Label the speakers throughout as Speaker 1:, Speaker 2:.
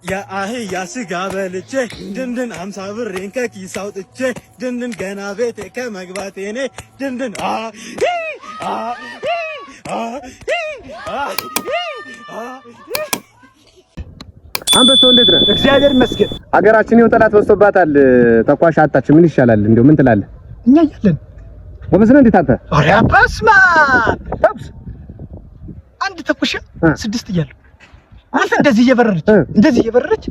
Speaker 1: የአህያ ስጋ በልቼ ድንድን 50 ብሬን ከኪስ አውጥቼ ድንድን ገና ቤቴ ከመግባቴ እኔ ድንድን አ አ አ አ አ።
Speaker 2: አንበሳው፣ እንዴት ነህ?
Speaker 3: እግዚአብሔር ይመስገን።
Speaker 2: ሀገራችን ይኸው ጠላት በዝቶባታል። ተኳሽ አጣች። ምን ይሻላል? እንደው ምን ትላለህ?
Speaker 3: እኛ እያለን
Speaker 2: ጎበዝ ነህ እንዴት አንተ?
Speaker 3: ኧረ በስመ አብ፣ ተኩስ አንድ ተኩሼ ስድስት እያለሁ አንተ እንደዚህ እየበረረች እንደዚህ እየበረረች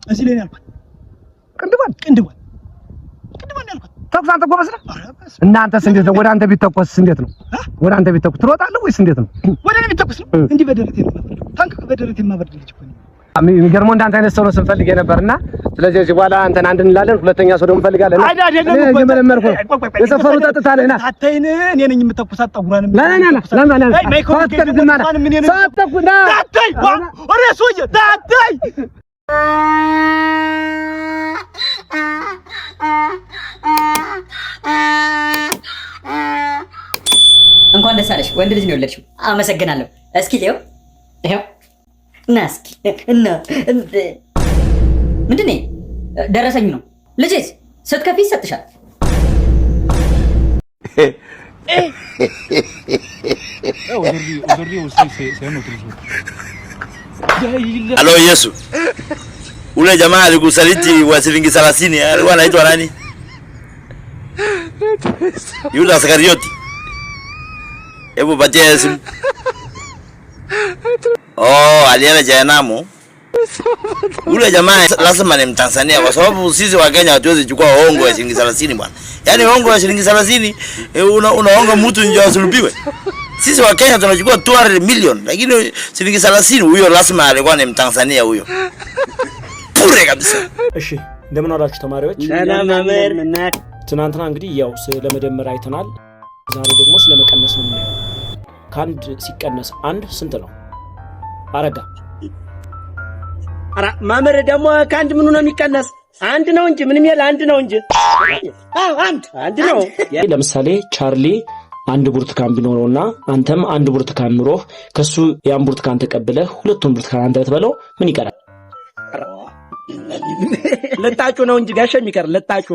Speaker 3: እዚህ ላይ ነው ያልኳት።
Speaker 2: ቅንድቧን።
Speaker 3: ቅንድቧን፣ ቅንድቧን ነው ያልኳት።
Speaker 2: ተኩስ አንተ ጎበዝ ነህ?
Speaker 3: ኧረ በስመ
Speaker 2: እናንተስ እንዴት ነው? ወደ አንተ ቢተኮስስ እንዴት ነው? ወደ አንተ ቢተኮስ ትሮጣለህ ወይስ እንዴት ነው?
Speaker 3: ወደ እኔ ቢተኩስ ነው እንዲህ በደረቴ ነው የማበርደው። ታንክ በደረቴ የማበርድ ልጅ እኮ ነኝ።
Speaker 2: የሚገርመው እንዳንተ አይነት ሰው ነው ስንፈልግ የነበርና ስለዚህ እዚህ በኋላ አንተን አንድ እንላለን፣ ሁለተኛ ሰው ደግሞ እንፈልጋለን።
Speaker 3: አይደል አይደለም።
Speaker 2: እኔ
Speaker 3: እኮ
Speaker 2: እየመለመልኩ ነው።
Speaker 3: ቆይ፣ ቆይ፣ ቆይ፣
Speaker 2: የሰፈሩ ጠጥታለህ ና።
Speaker 3: ታተይን እኔ ነኝ የምተኩሳት ጠጉሯንም።
Speaker 2: ና ና ና ና ና ና።
Speaker 3: አይ ማይክሮ
Speaker 2: ሳትከፍት ና።
Speaker 3: ምን እኔ ነኝ።
Speaker 2: ሳትተኩስ ና።
Speaker 3: ታተይ ዋ፣ ኧረ ሰውዬ ታተይ።
Speaker 4: እንኳን ደስ አለሽ፣ ወንድ ልጅ ነው የወለድሽው። አመሰግናለሁ። እስኪ ይኸው ይኸው እና እስኪ እና ምንድን ነው ደረሰኙ ነው። ልጄስ ስትከፊ ይሰጥሻል።
Speaker 5: Aujourd'hui, aujourd'hui aussi, c'est un autre jour.
Speaker 6: Halo Yesu. Ule jamaa alikusaliti wa shilingi 30 alikuwa anaitwa nani? Yuda Iskarioti. Hebu patia simu. Oh, alienda jehanamu. Ule jamaa lazima ni Mtanzania kwa sababu sisi wa Kenya hatuwezi chukua hongo ya shilingi 30, bwana. Yaani hongo ya shilingi 30, unaonga mtu ndio asulubiwe. Sisi wa Kenya tunachukua 200 million, lakini shilingi 30, huyo lazima alikuwa ni Mtanzania huyo. Bure kabisa.
Speaker 7: እሺ፣ እንደምን ዋላችሁ ተማሪዎች?
Speaker 8: መምህር።
Speaker 7: ትናንትና እንግዲህ ያው ስለ መደመር አይተናል። ዛሬ ደግሞ ስለ መቀነስ ነው የምናየው። ከአንድ ሲቀነስ አንድ ስንት ነው? አረጋ።
Speaker 8: ኧረ መምህር፣ ደግሞ ከአንድ ምኑ ነው የሚቀነስ? አንድ ነው እንጂ፣ ምንም የለ፣ አንድ ነው እንጂ። አዎ፣ አንድ አንድ ነው።
Speaker 7: ለምሳሌ ቻርሊ አንድ ብርቱካን ቢኖረውና አንተም አንድ ብርቱካን ኑሮህ ከሱ ያን ብርቱካን ተቀብለህ ሁለቱን ብርቱካን አንተ ብትበላው ምን ይቀራል?
Speaker 8: ልጣጩ ነው እንጂ ጋሼ የሚቀር ልጣጩ።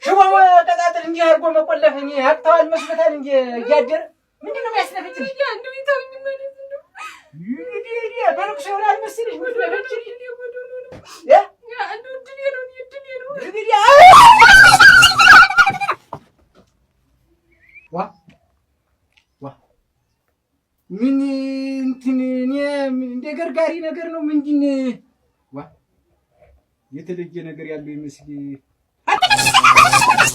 Speaker 9: ሽቦ መቀጣጠል እንዲህ አድርጎ መቆለፍ እኔ ያቅተዋል መስሎታል። እንዲ እያደረ ምንድን ነው የሚያስነፍጭልሽ? በልቅሶ ይሆናል መሰለሽ የምትነፈጭልሽ? እ? እንግዲህ ዋ ዋ፣ ምን እንትን እኔ እንደ ገርጋሪ ነገር ነው። ምንድን ዋ፣ የተለየ ነገር ያለው ይመስል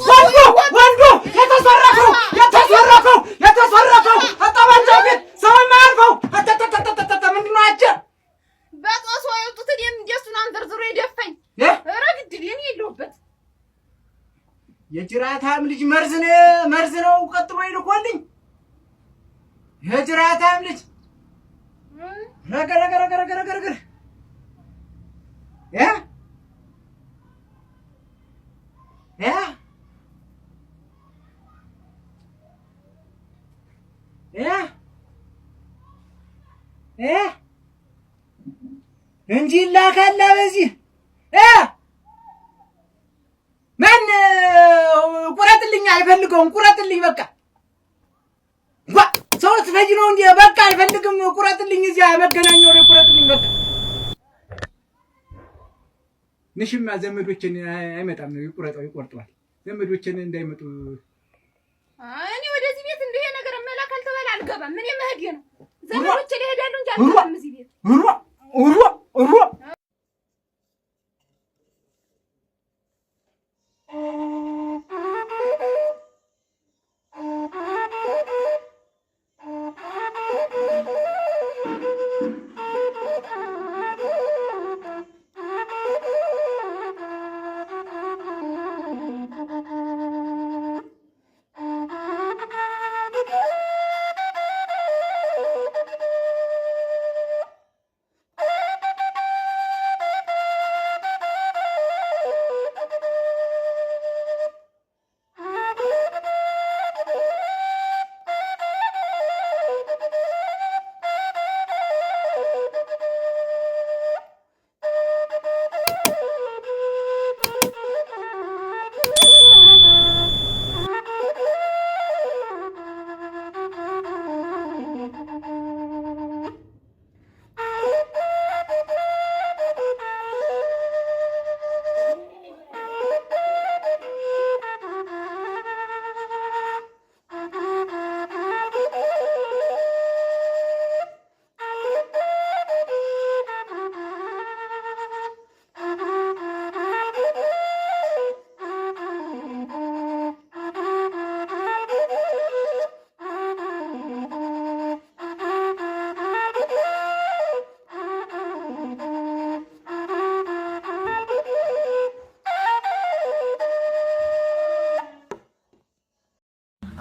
Speaker 9: ወንዶ ወንዶ የተዘረፈው የተዘረፈው የተዘረፈው አጠባንጃው ፊት ሰው የማያልፈው አተተተተተ ምንድን ነው አጀ?
Speaker 10: በጦስ የወጡት እኔም እንደሱን አንዘርዝሮ የደፋኝ። ኧረ ግድል እኔ የለሁበት።
Speaker 9: የጅራታም ልጅ መርዝ ነው፣ መርዝ ነው ቀጥሎ ይልኮልኝ የጅራታም ልጅ። ረገ ረገ ረገ ረገ ረገ ረገ እ እ እ እ እንጂ ይላካላ በዚህ እ ማን ቁረጥልኝ፣ አልፈልገውም፣ ቁረጥልኝ በቃ። ለዚህ ነው እንዴ? በቃ አልፈልግም። ቁረጥልኝ፣ እዚያ መገናኛው ላይ ቁረጥልኝ። በቃ ንሽማ ዘመዶችን አይመጣም። ይቁረጠው፣ ይቆርጠዋል። ዘመዶችን እንዳይመጡ።
Speaker 10: እኔ ወደዚህ ቤት እንደ ነገር መላ ካልተባለ አልገባም። እኔ መሄዴ ነው። ዘመዶቼ ሊሄዳሉ እንጂ አልገባም እዚህ ቤት።
Speaker 9: ሩ ሩ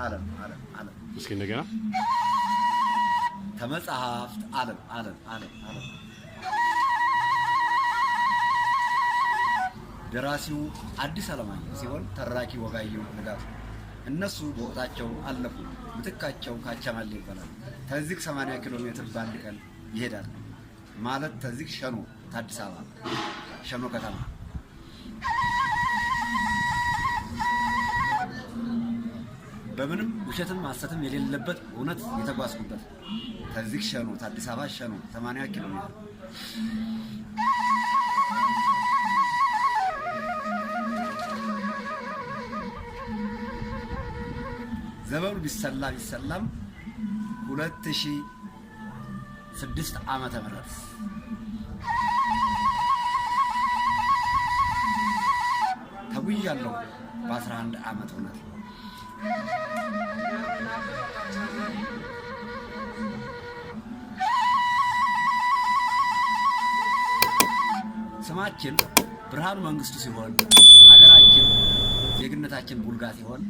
Speaker 5: ዓለም ዓለም ዓለም።
Speaker 11: እስኪ እንደገና።
Speaker 5: ከመጽሐፍት ዓለም ዓለም ዓለም ዓለም። ደራሲው አዲስ አለማየሁ ሲሆን ተራኪ ወጋየሁ ንጋቱ። እነሱ በወቅታቸው አለፉ። ምትካቸው ካቻማሌ ይባላል። ተዚህ 80 ኪሎ ሜትር በአንድ ቀን ይሄዳል። ማለት ተዚህ ሸኖ አዲስ አበባ ሸኖ ከተማ። በምንም ውሸትም ሐሰትም የሌለበት እውነት የተጓዝኩበት ተዚህ ሸኖ አዲስ አበባ ሸኖ 80 ኪሎ ሜትር። ዘመኑ ቢሰላ ቢሰላም 2006 ዓመተ ምህረት ተጉዣለሁ። በ11 ዓመት እውነት ስማችን ብርሃኑ መንግስቱ ሲሆን ሀገራችን ዜግነታችን ቡልጋ ሲሆን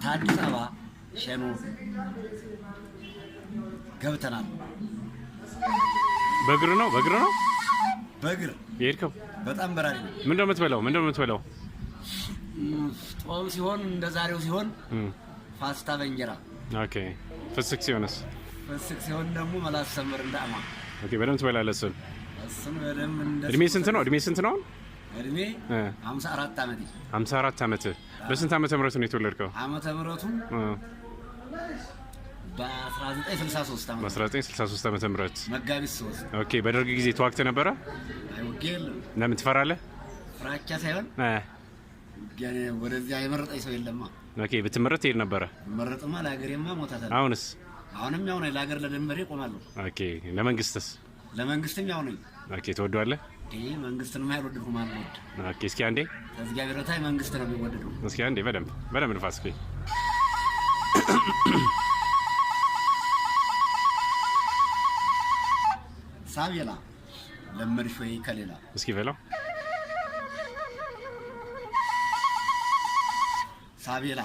Speaker 5: ከአዲስ አበባ ሸኖ ገብተናል።
Speaker 11: በእግር ነው፣ በእግር ነው።
Speaker 5: በእግር
Speaker 11: የሄድከው?
Speaker 5: በጣም በራሪ ነው።
Speaker 11: ምንድን ነው የምትበላው? ምንድን ነው የምትበላው?
Speaker 5: ጾም ሲሆን እንደ ዛሬው ሲሆን ፓስታ በእንጀራ።
Speaker 11: Okay። ፍስክ ሲሆንስ?
Speaker 5: ፍስክ ሲሆን ደግሞ መላስ ሰምር እንደ አማ።
Speaker 11: Okay። በደንብ ትበላለህ እሱን።
Speaker 5: እሱን በደንብ እንደ
Speaker 11: እድሜ ስንት ነው? እድሜ ስንት ነው?
Speaker 5: እድሜ 54 ዓመቴ።
Speaker 11: 54 ዓመት። በስንት ዓመተ ምህረት ነው የተወለድከው?
Speaker 5: ዓመተ ምህረቱ በ1963 ዓመተ
Speaker 11: በ1963 ዓመተ ምህረት
Speaker 5: መጋቢት 3።
Speaker 11: Okay። በደርግ ጊዜ ተዋግተህ ነበረ?
Speaker 5: አይ ውጊያ የለም።
Speaker 11: ለምን ትፈራለህ?
Speaker 5: ፍራቻ ሳይሆን ውጊያ ወደዚያ የመረጠኝ ሰው የለማ።
Speaker 11: Okay። ብትመረጥ ትሄድ ነበረ?
Speaker 5: መረጥማ ለሀገሬማ ሞታታለሁ።
Speaker 11: አሁንስ?
Speaker 5: አሁንም ያው ነኝ። ለሀገር ለድንበሬ እቆማለሁ።
Speaker 11: Okay። ለመንግስትስ?
Speaker 5: ለመንግስትም ያው ነኝ።
Speaker 11: Okay። ትወደዋለህ?
Speaker 5: ይህ መንግስትንማ ያልወደድኩም አልወድ።
Speaker 11: Okay። እስኪ አንዴ።
Speaker 5: ከእግዚአብሔር በታች መንግስት ነው የሚወደደው።
Speaker 11: እስኪ አንዴ በደንብ በደንብ ንፋስ እስኪ።
Speaker 5: ሳቤላ ለመድሽ ወይ ከሌላ?
Speaker 11: እስኪ በለው።
Speaker 5: ሳቤላ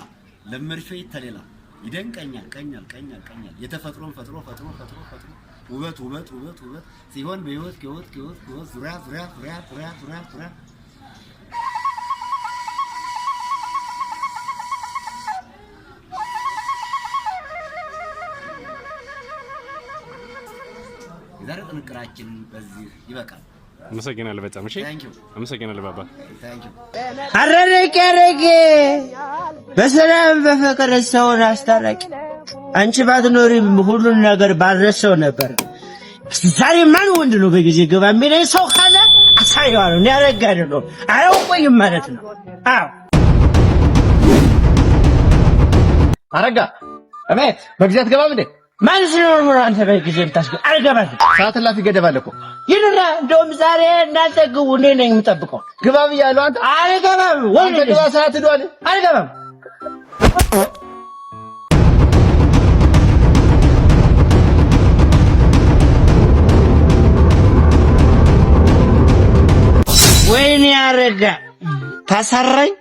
Speaker 5: ለመድሽ ወይ ተሌላ ይደንቀኛል ቀኛል ቀኛል ቀኛል የተፈጥሮን ፈጥሮ ፈጥሮ ፈጥሮ ፈጥሮ ውበት ውበት ውበት ውበት ሲሆን በህይወት ህይወት ህይወት ህይወት ዙሪያ ዙሪያ ዙሪያ ዙሪያ ዙሪያ ዙሪያ። የዛሬ ጥንቅራችን በዚህ ይበቃል።
Speaker 11: አመሰግናለሁ በጣም። እሺ፣ አመሰግናለሁ ባባ።
Speaker 5: Thank you.
Speaker 8: አረረቄ አረጌ በሰላም በፍቅር ሰውን አስታራቂ። አንቺ ባትኖሪ ሁሉን ነገር ባልረሳው ነበር። ዛሬ ማን ወንድ ነው በጊዜ ግባ የሚለኝ ሰው ካለ አሳየዋለሁ። እኔ አረጋ አይደለሁም፣ አያውቆኝም ማለት ነው። አዎ።
Speaker 2: አረጋ፣ እቤት በጊዜ አትገባም እንዴ?
Speaker 8: ማን ስለሆነ ነው አንተ በጊዜ የምታስገባ? አልገባም።
Speaker 2: ሰዓት እላፊ ገደብ አለ እኮ።
Speaker 8: ይኑራ። እንደውም ዛሬ እናንተ ግቡ፣ እኔ ነኝ የምጠብቀው።
Speaker 2: ግባ ብያለሁ። አንተ
Speaker 8: አልገባም። ወይ
Speaker 2: አንተ ግባ፣ ሰዓት ሄዷል።
Speaker 8: አልገባም። ወይኔ አረጋ ታሰራኝ።